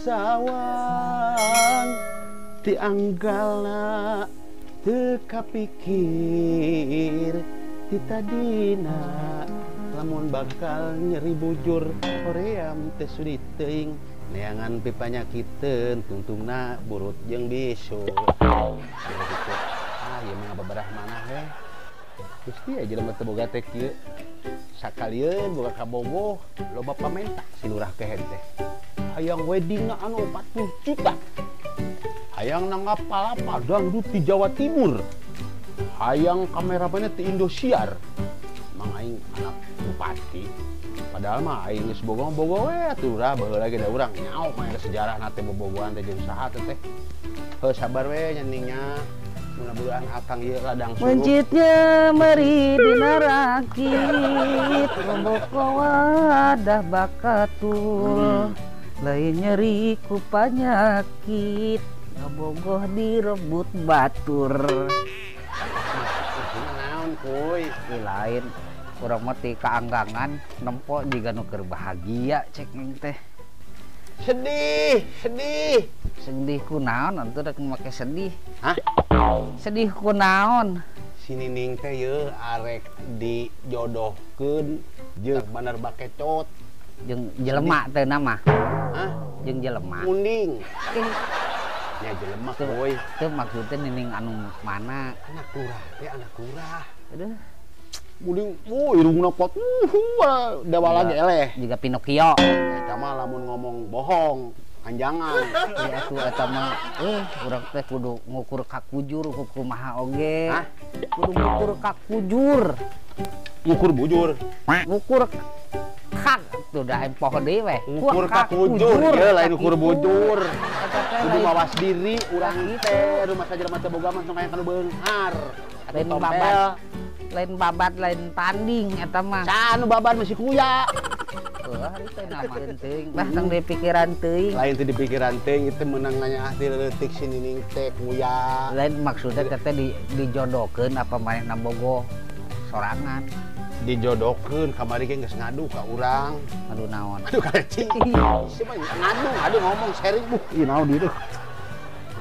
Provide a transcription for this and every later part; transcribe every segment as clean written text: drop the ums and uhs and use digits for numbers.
Sawang ti anggalna teu kapikir ti tadina lamun bakal nyeri bujur hoream teh sudi teuing neangan pipanyakiteun tungtungna burut jeung bisu. Ah ieu mah babarah manah we. Gusti aja jelema teu boga teh kieu. Sakalieun boga kabogoh loba pamenta si lurah kehed teh. Hayang weddingna anu 40 juta. Hayang nanggap palapa dangdut di Jawa Timur. Hayang kameramennya ti Indosiar. Mang aing anak bupati. Padahal mah aing geus bogoh-bogoh we atuh lah baheula ge da urang nyaho mah sejarahna teh bobogohan teh jeung saha teh. Heuh sabar we nyeningnya. Mudah-mudahan akang ieu ladang suruh. Mencitnya meri dina rakit, lombok wadah bakatul. Lain nyeri ku panyakit, ngabogoh direbut batur. Naon kuy? Lain urang mah ti kaanggangan nempo jiga nu keur bahagia cek teh. Sedih, sedih. Sedih ku naon atuh rek make sedih. Hah? Sedih ku naon? Si Nining teh yeuh arek dijodohkeun jeung bandar bakecot. Jeung jelema teh nama. Hah? Jeung jelema. Munding. Nya jelema kuy. Teu maksudnya Nining anu mana? Anak lurah teh anak lurah. Aduh. Munding, oh irungna pot, dewa lagi eleh. Juga Pinocchio. Eta mah lamun ngomong bohong, anjangan. Ya atuh eta mah urang teh kudu ngukur kakujur kumaha oge. Hah? Kudu ngukur kakujur. Ngukur bujur. Ngukur kak tuh da empoh deui we. Ngukur kakujur, ye lain ngukur bujur. Kudu mawas diri urang teh, rumah saja mah teu boga mah tong aya kanu beunghar. Lain babat. Lain babat lain tanding eta mah. Sa anu babat masih kuya. Heuh ari teh namakeun teuing. Bah tong dipikiran teuing. Lain teu dipikiran teuing itu meunang nanya ahli leutik si Nining teh kuya. Lain maksudnya teh dijodohkeun apa manehna bogoh sorangan. Dijodohkeun kamari ge geus ngadu ka urang. Ngadu naon? Ngadu ka cing. Si mah ngadu ngomong sharing buh ieu naon dieu.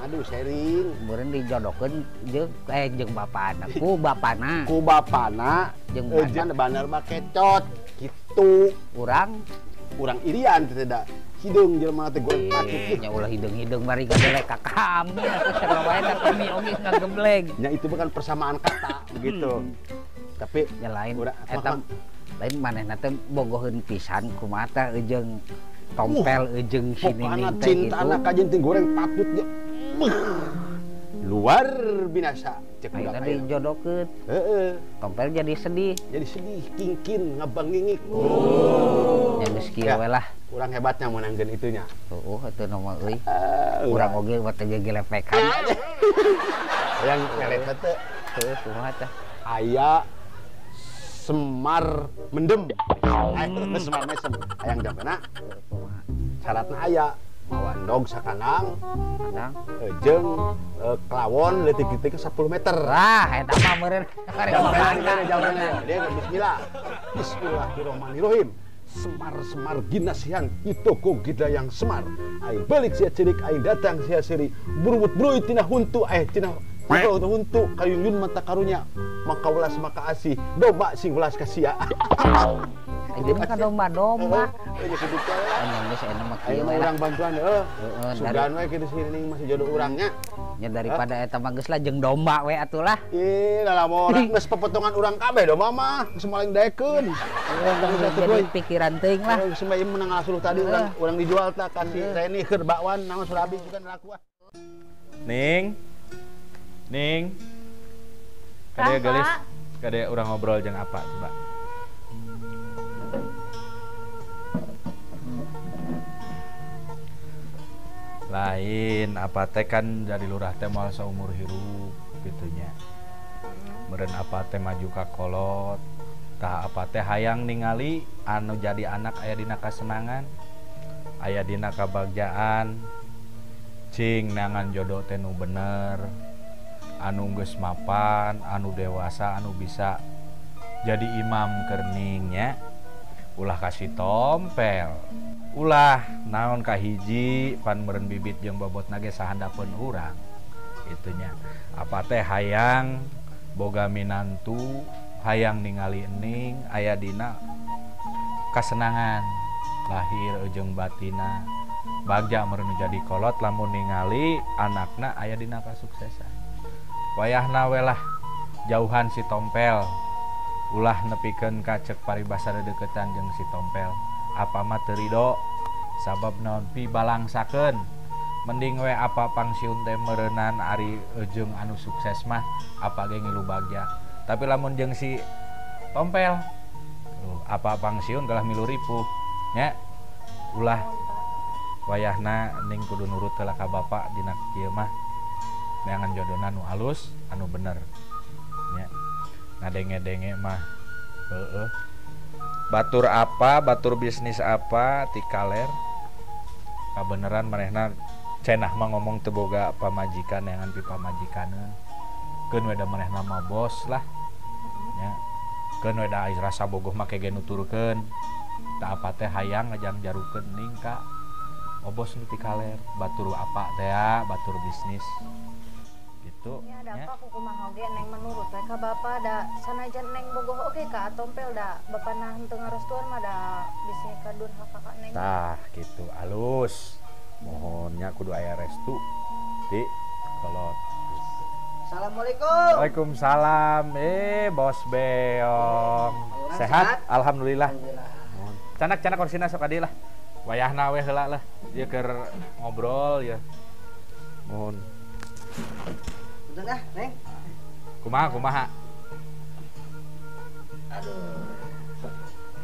Aduh sharing. Meureun dijodohkeun jeung jeung bapana. Ku bapana. Ku bapana jeung bandar bakecot kitu. Urang urang irian teh da. Hideung jelema teh goreng patut. Nya ulah hideung-hideung bari gadelek ka kami atuh sarua wae da kami oge ngagebleng. Nya itu bukan persamaan kata begitu. Tapi ya lain eta lain manehna teh bogoheun pisan kumaha teh jeung tompel jeung si Nining teh kitu. Cintana ka jeung goreng patut ge. Luar binasa cek budak aing dijodohkeun. Heeh. Tompel jadi sedih. Jadi sedih, kingkin ngabangingik. Ya geus kieu we lah. Urang hebatnya meunangkeun itunya. Heueuh atuh nu mah euy. Urang oge buat teh gelepekan. Hayang melet teh. Heueuh kumaha tah? Aya Semar mendem. Semar mesem. Hayang jampena. Syaratna aya mawa endog sakanang, jeung kelawon leutik-leutik 10 meter. Wah, eta mah meureun. Jampena. Dia bismillah. Bismillahirrahmanirrahim. Semar-semar ginasihan itoko gida yang semar. Aing balik sia cirik, aing datang sia siri. Burut bruit tina huntu, aing tina huntu kayunyun mata karunya. Maka welas maka asih, domba sing welas kasia. Aing mah domba-domba. Nya geus enak mah kieu we. Urang bantuan heuh. Sugan we kitu si Nining masih jodoh urangnya. Nya daripada eta mah geus lah jeung domba we atuh lah. Ih, lamun urang geus pepotongan urang kabeh domba mah geus maling daekeun. Jadi pikiran teuing lah. Geus mah ieu menang ngasuluh tadi urang urang dijual tah ka si Reni keur bakwan naon Surabi juga laku ah. Ning. Ning. Kade gelis, kade urang ngobrol jeung apa coba. Lain apa teh kan jadi lurah teh moal saumur hirup gitunya. Meureun apa teh maju ka kolot, tah apa teh hayang ningali anu jadi anak aya dina kasenangan, aya dina kabagjaan, cing nangan jodoh teh nu bener, anu geus mapan, anu dewasa, anu bisa jadi imam keur ning nya. Ulah kasih tompel. Ulah naon kahiji pan meureun bibit jeung bobotna ge sahandapeun urang. Kitu nya. Apa teh hayang boga minantu, hayang ningali ening aya dina kasenangan lahir jeung batina. Bagja meureun jadi kolot lamun ningali anakna aya dina kasuksesan. Wayahna we lah jauhan si tompel. Ulah nepikeun ka cek paribasa dedeketan jeung si tompel. Apa mah teu rido sabab naon pibalangsakeun. Mending we apa pangsiun teh meureunan ari jeung anu sukses mah apa ge ngilu bagja. Tapi lamun jeung si tompel apa pangsiun kalah milu ripuh nya. Ulah wayahna ning kudu nurut heula ka bapak dina kieu mah neangan jodona nu alus anu bener nya. Ngadenge-denge mah heueuh. Batur apa, batur bisnis apa ti kaler. Kabeneran manehna cenah mah ngomong teu boga pamajikan neangan pi pamajikaneun. Keun we da manehna mah bos lah. Nya. Keun we da rasa bogoh mah kege nuturkeun. Tah apa teh hayang ngajangjarukeun ning ka obos nu ti kaler, batur apa teh ya, batur bisnis. Gitu. Ya ada apa kumaha oge neng menurut we ka bapa da sanajan neng bogoh oge ka tompel da bapa nah henteu ngarestuan mah da bisi ka durhaka ka neng. Tah gitu alus. Mohonnya kudu aya restu ti kolot. Assalamualaikum. Waalaikumsalam. Bos Beong. Sehat? Alhamdulillah. Alhamdulillah. Canak-canak korsina sok adi lah. Wayahna we heula lah. Ieu keur ngobrol ya. Mohon. Udah ah, Neng. Kumaha kumaha? Aduh.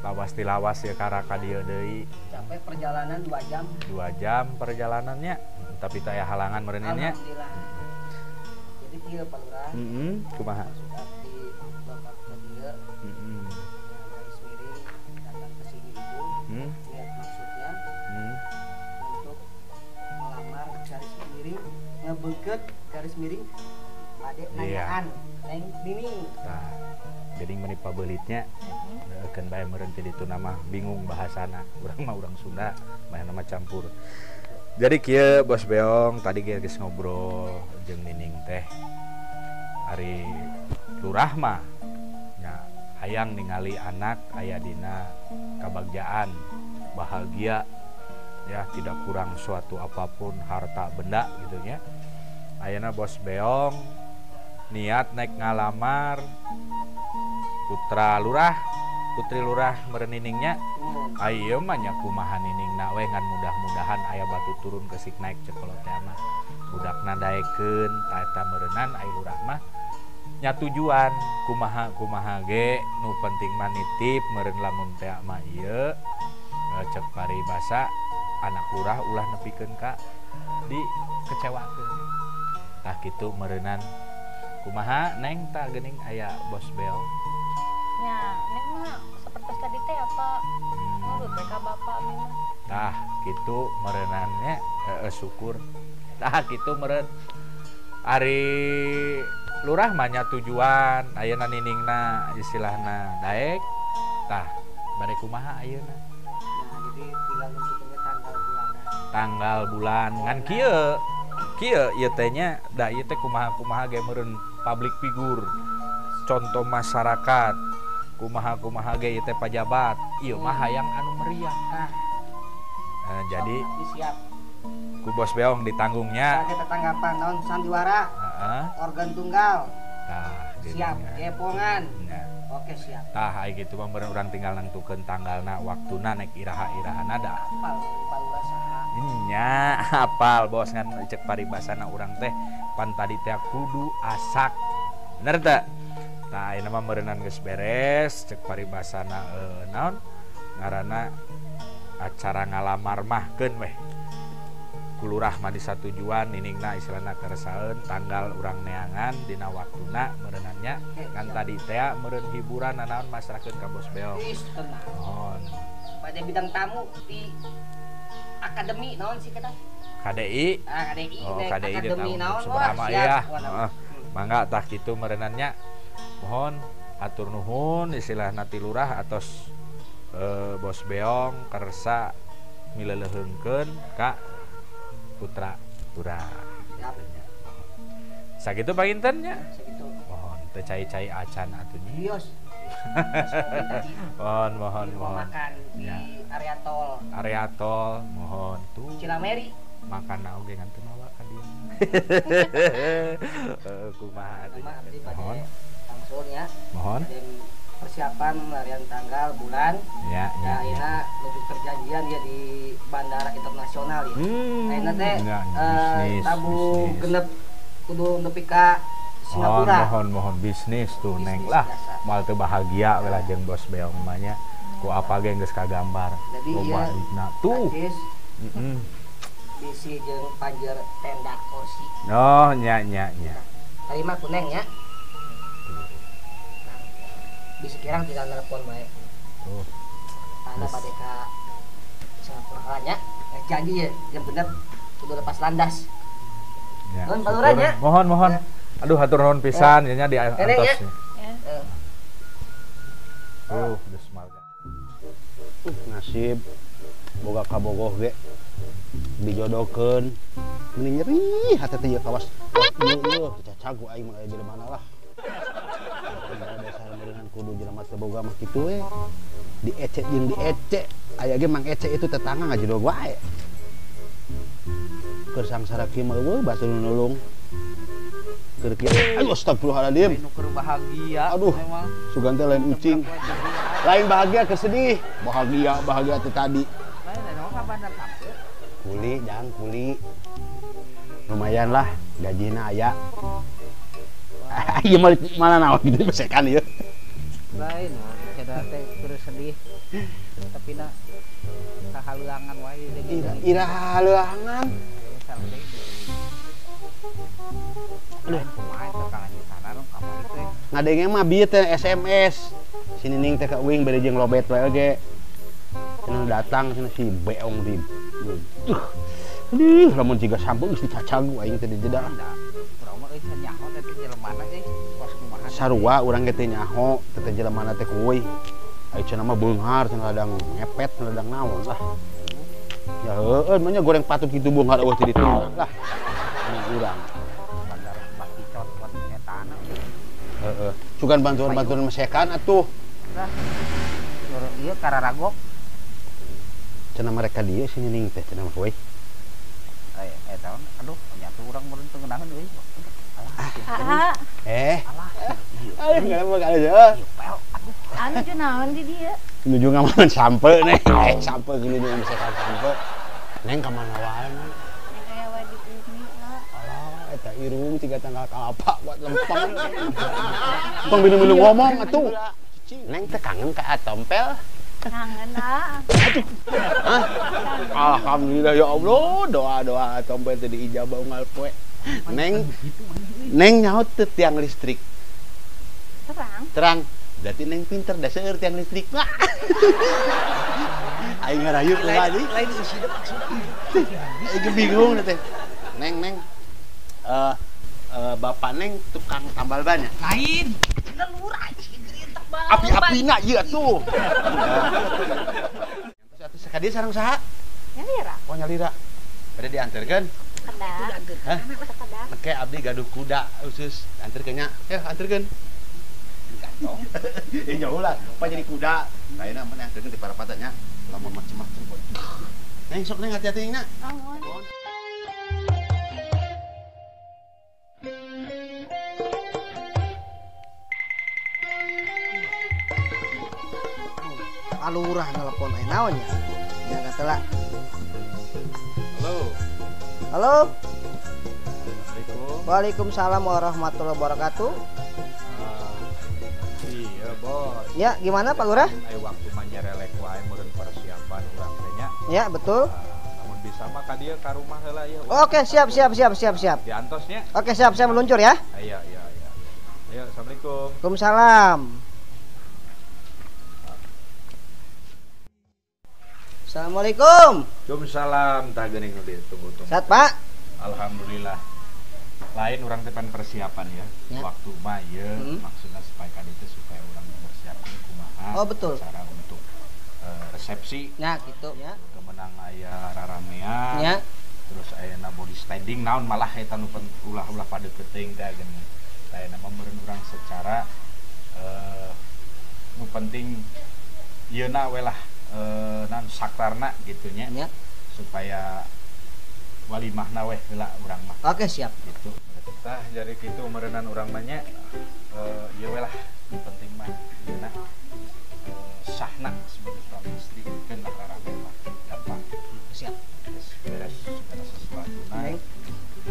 Lawas tilawas ya karaka dieu deui. Capek perjalanan 2 jam. 2 jam perjalanannya, tapi teu aya halangan meureun nya. Alhamdulillah. Jadi kieu Pak Lurah. Heeh, kumaha? Maksud abdi bapak ka dieu. Heeh. Garis miring datang ke sini itu. Niat maksudnya untuk melamar garis miring ngebeukeut garis miring bade nanyaan Neng Nining. Tah, jadi meni pabeulitnya keun bae meureun ti ditu nama bingung bahasana. Urang mah urang Sunda, manehna mah campur. Jadi kieu Bos Beong tadi ge geus ngobrol jeung Nining teh. Ari lurah mah nya hayang ningali anak aya dina kabagjaan, bahagia ya, tidak kurang suatu apapun harta benda gitu nya. Ayeuna Bos Beong niat naik ngalamar putra lurah, putri lurah meureun Niningnya. Ayeuna mah nya kumaha Niningna we ngan mudah-mudahan aya batu turun kesik naik cek kolot teh mah. Budakna daekeun ta eta meureunnan aya lurah mah nya tujuan kumaha kumaha ge nu penting mah nitip meureun lamun teh mah ieu cek paribasa anak lurah ulah nepikeun ka dikecewakeun. Tah kitu meureunnan kumaha Neng tah geuning aya Bos Beong. Nya Neng mah seperti tadi teh apa nurut we ka bapak mi mah. Tah kitu meureunannya syukur. Tah kitu meureun ari lurah mah nya tujuan ayeuna Niningna istilahna daek. Tah bade kumaha ayeuna? Nah, jadi tinggal nentukeun tanggal bulanan. Tanggal bulan ngan kieu. Kieu ieu teh nya da ieu teh kumaha-kumaha ge meureun public figure. Contoh masyarakat kumaha-kumaha ge ieu teh pajabat. Ieu mah hayang anu meriah. Nah, jadi siap. Ku Bos Beong ditanggungnya. Kita tanggapan naon sandiwara. Organ tunggal. Tah, siap, kepongan. Nya. Oke, siap. Tah, ai kitu mah meureun urang tinggal nangtukeun tanggalna, waktuna naik iraha-irahana da. Apal Pak Lurah saha? Nya, apal bos ngan cek paribasana urang teh pan tadi teh kudu asak. Bener teh? Tah, ayeuna mah meureunnan geus beres cek paribasana naon ngaranna acara ngalamar mah keun weh. Ku lurah mah disatujuan Niningna istilahna keresaeun tanggal urang neangan dina waktuna meureunannya ngan tadi teh meureun hiburan nanaon masrahkeun ka Bos Beong. Ih, tenang. Mohon. Pada bidang tamu di akademi naon sih kita? KDI. Ah, KDI. Oh, KDI di akademi naon seberapa ya. Heeh. Mangga tah kitu meureunannya. Mohon atur nuhun istilahna ti lurah atos Bos Beong kersa mileleuheungkeun ka putra lurah. Siap. Sakitu panginten nya. Sakitu. Mohon teu cai-cai acan atuh nya. Bios. Mohon mohon mohon. Makan di Ya. area tol. Area tol mohon tuh. Cilameri. Makan oge ngan teu mawa ka dieu. Kumaha atuh. Sama abdi bade Mohon. langsung ya. Mohon. Dan persiapan larian tanggal bulan. Ya, ya, Nah, ya. ayeuna menuju perjanjian ya di bandara internasional ya. Ayeuna teh Ya, bisnis, tabu bisnis. genep kudu nepi ka Singapura. Mohon, mohon, mohon bisnis tuh Bisnis neng lah. biasa. Moal teu bahagia we lah jeung Bos Beong mah nya. Ku apa ge geus kagambar. Jadi Loba ieu duitna tuh. Ajis, Heeh. bisi jeung panjer tenda kursi. Oh, nya nya nya. Tarima ku neng nya. Bisi kirang tinggal nelpon bae. Tuh. Tanda Geus. bade ka Singapura lah nya. Janji ya jam genep kudu lepas landas. Ya, Nuhun, Pak Lurah, syukur. nya. Mohon, mohon. Ya. Aduh, hatur nuhun pisan nya di Nenek, antos. ya. Ya. Eh. Tuh, geus marga. Nasib boga kabogoh ge dijodohkeun meni nyeri hate teh ieu kawas ieu cacag ku aing mah aya jelema lah. Dasar meureungan kudu jelema teu boga mah kitu we. Diecek jeung diecek aya ge Mang Ece itu tetangga ngajedog wae. Keur sangsara kieu mah eueuh batur nu nulung. Keur kieu aduh astagfirullahaladzim. Nu keur bahagia. Aduh. Memang. Sugan teh lain ucing. Lain bahagia keur sedih. Bahagia bahagia teh tadi. Lain anu ka bandar sampe. Kuli, jangan kuli. Lumayan lah gajina aya. Ieu mah mana naon gitu besekan ieu. Lain cenah teh keur sedih. Tapi na kahaluangan wae Ira ira haluangan. Aduh, kumaha teh kalanjutanna nu kamari teh. Ngadenge mah bieu teh SMS. Si Nining teh ka uing bari jeung lobet wae oge. Cenah datang cenah si beong di. Duh. Aduh, lamun jiga sampe geus dicacag aing teh di jeda. Da, urang mah euy can nyaho teh jelemana euy. Kos kumaha. Sarua urang ge teh nyaho teh jelemana teh kuy. Ai cenah mah beunghar cenah ladang ngepet cenah ladang naon lah. Ya heueuh mah nya goreng patut kitu beunghar eueuh teh ditu lah. Ini urang. Bandar baki cot etana. Heeh. Sugan bantuan-bantuan mesekan atuh. Lah. Ieu kararagok. Cenah mereka dieu si Nining teh cenah mah we. Eta aduh nyatu urang meureun teu ngeunaheun euy. Alah. Aa, Eh. Alah. Aduh, enggak mau aja. Ieu pel. Aduh. anu jeung naon di dieu? Nuju ngamanan sampe neng. Sampe gini nih mesekan sampe. Neng ka mana wae neng? Neng aya wae di bumi lah. Alah, eta irung tiga tanggal kalapa buat lempeng. Tong minum-minum ngomong atuh. Neng teh kangen ka Atompel. Kangen ah. Hah? Alhamdulillah ya Allah, doa-doa Atompel teh diijabah unggal poe. Neng Neng nyaho teu tiang listrik. Terang. Terang. Berarti Neng pinter da seueur tiang listrik. Wah. Aing ngarayu kumaha deui? Lain isina maksudna. Aing bingung teh. Neng, Neng. Bapak Neng tukang tambal ban ya? Lain. Cenah lurah anjing geuring tambal. Api-apina ieu atuh. Terus atuh sakadieu sareng saha? Nyalira. Oh nyalira. Bade dianterkeun? Kedah. Hah? Sekedar. Engke abdi gaduh kuda khusus anterkeun nya. Ya anterkeun. Gantong. Eh jauh lah, apa jadi kuda. Lainna mun anterkeun di parapatan nya. Lamun macem-macem. Neng sok neng hati-hati nya. Nuhun. Alurah nelpon aya naon nya? Ya katelah. Halo. Halo. Assalamualaikum. Waalaikumsalam warahmatullahi wabarakatuh. Iya, Bos. Ya, gimana Pak Lurah? Ayo waktu mah nyerelek wae meureun persiapan urang teh nya. Ya, betul. Lamun bisa mah ka dieu ka rumah heula ieu. Oke, siap siap siap siap siap. Diantos nya. Oke, siap, saya meluncur ya. Ayo, ayo, ayo. Ayo, Assalamualaikum. Waalaikumsalam. Assalamualaikum. Waalaikumsalam. Tah geuning nu ditunggu-tunggu. Sehat, Pak? Alhamdulillah. Lain urang teh pan persiapan ya. Ya. Waktu mah ieu maksudna supaya ka dieu teh supaya urang mempersiapkan kumaha Oh, betul. cara untuk Resepsi. Nya kitu nya. Teu meunang aya raramean. Nya. Terus ayeuna body standing naon malah eta nu ulah-ulah padeukeut teuing teh geuning. Ayeuna mah meureun urang secara nu penting ieuna we lah naon sakrarna gitu nya. Nya. Supaya walimahna weh heula urang mah. Oke, siap. Gitu. Tah jadi kitu meureunnan urang mah nya ieu we lah nu penting mah ieuna sahna sebagai suami istri keun lah rarame mah gampang. Siap. Beres segala sesuatuna.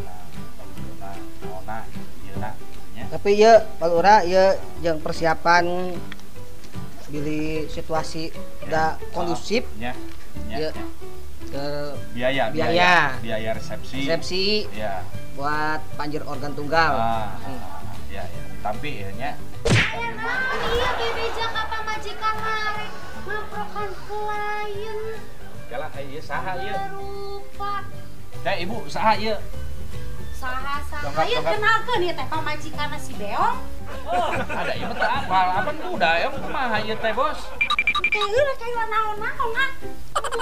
Nah, baguna naonna ieuna nya. Tapi ieu Pak Lurah ieu jeung persiapan bilih situasi da kondusif nya. Nya. Ke biaya resepsi ya buat panjer organ tunggal. Ya ya tapi ya nya iya bebeja ka pamajikan rek mamprokan klien jalan ieu saha ieu rupa teh ibu saha ieu saha saha ieu kenalkeun ieu teh pamajikanna si Beong. Oh ada ieu mah teu apal apan budak em kumaha ieu teh bos. Kayak kayak naon-naon ah.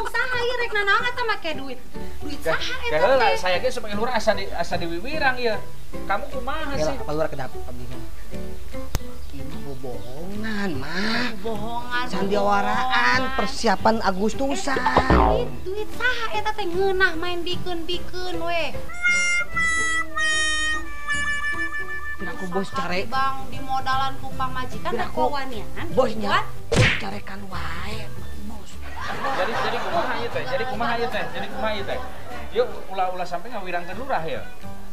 Saha ieu rek nanaon eta make duit. Duit saha eta teh? Heula saya ge sebagai lurah asa diwiwirang ieu. Kamu kumaha sih? Pak Lurah kedap abdi. Ieu bohongan mah. Bohongan. Sandiawaraan persiapan Agustusan. Duit saha eta teh ngeunah main bikeun-bikeun we. Aku bos care bang di modalan ku pamajikan da kawanian. Bosnya bos carekan wae bos. Jadi kumaha ieu teh? Jadi kumaha ieu teh? Jadi kumaha ieu teh? Yuk ulah-ulah sampai ngawirangkeun lurah ya.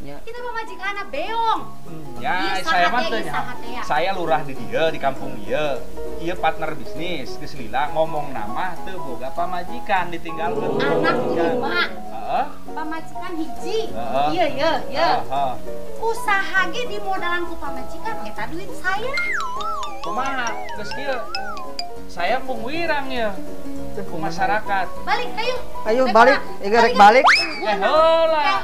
Kita pamajikanna beong. Ya, saya mah teh. Saya lurah di dieu di kampung ieu. Ieu partner bisnis geus lila ngomong nama teu boga pamajikan ditinggalkeun. Anak lima. Heeh. Pamajikan hiji. Iya iya iya. Usaha ge di modalan ku pamajikan eta duit saya. Kumaha geus kieu? Saya mung wirang ya ku masyarakat. Balik ayo. Ayo balik, ieu rek balik. Eh heula.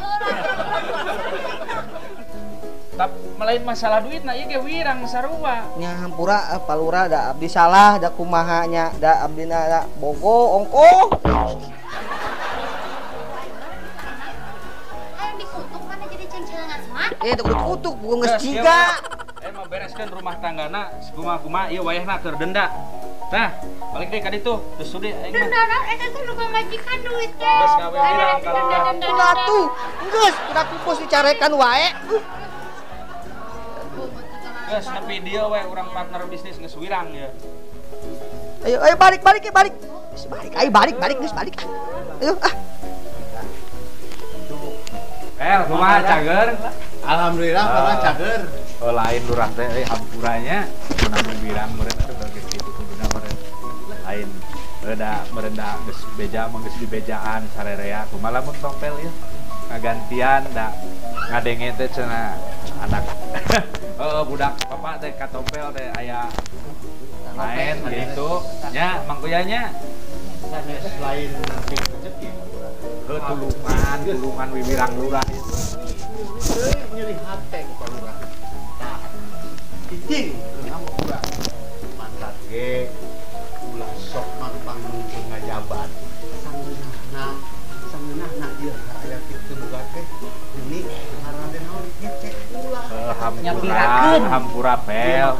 Tap melain masalah duit nah ieu ge wirang sarua. Nya hampura Pak Lurah da abdi salah da kumaha nya da abdina da bogo ongkoh. Hayang dikutuk mana jadi cengcelengan semua? Eh dikutuk bukan geus jiga. Mah bereskeun rumah tanggana kumaha-kumaha ieu wayahna keur denda. Nah, balik deh ka ditu. Geus sudi aing mah. Denda naon eta teh nu pamajikan duit teh. Geus gawe wirang ka lurah. Ulah tuh, geus udah bos dicarekan wae. Geus nepi dieu we urang partner bisnis geus wirang ya. Ayo ayo balik balik ya balik. Geus balik, ayo balik balik geus balik. Ayo ah. Kumaha cager? Alhamdulillah kumaha cager. Oh lain lurah teh euy hampuranya menang wirang meureun atuh geus kitu kuduna meureun. Lain reda merendah geus beja mah geus dibejaan sarerea kumaha lamun tompel ieu ngagantian da ngadenge teh cenah anak. Heeh budak bapak teh ka tompel teh aya main gitu nya Mang Kuya nya. Sanes lain nampik rezeki. Heuh tulungan, tulungan wiwirang lurah itu. Nyeri hate ku Pak Lurah. Tah. Cicing keuna mah urang. Mantap ge ulah sok mangpang nungkeun ngajabat. Sangeunahna ieu karaya kitu boga teh ini ngaranna teh naon ngecek ulah. Hampura, hampura pel.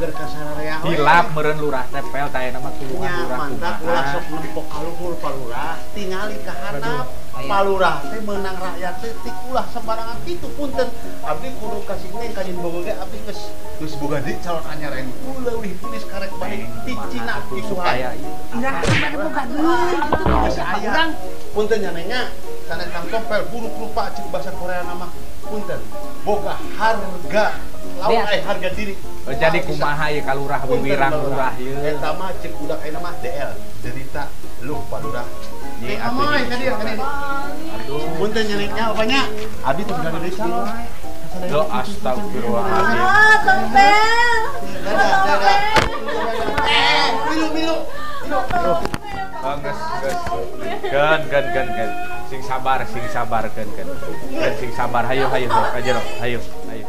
Hilap meureun lurah teh pel tah ayeuna mah tulungan lurah. Mantap ulah sok nempok ka luhur Pak Lurah, tingali ka handap. Pak Lurah teh meunang rakyat teh tik ulah sembarangan kitu punten. Abdi kudu kasih neng ka Bogo ge abdi geus boga deui calon anyar aing. Leuwih tulis karek balik ti Cina kitu supaya nya mana boga deui kitu geus aya. Punten nya neng nya sanes Kang Tompel buruk rupa cek bahasa Korea nama punten. Boga harga lawan aya harga diri. Jadi kumaha ieu ka lurah wiwirang lurah ieu. Eta mah cek budak ayeuna mah DL derita luh Pak Lurah. Nyi atuh tadi tadi. Aduh. Punten nya neng nya apanya? Abdi teh boga deui calon. Yo astagfirullahaladzim. Ah, Tompel. Dadah, dadah. Milu milu. Oh, geus geus. Keun keun keun keun. Sing sabar keun keun. Keun sing sabar hayu hayu ka jero. Hayu hayu.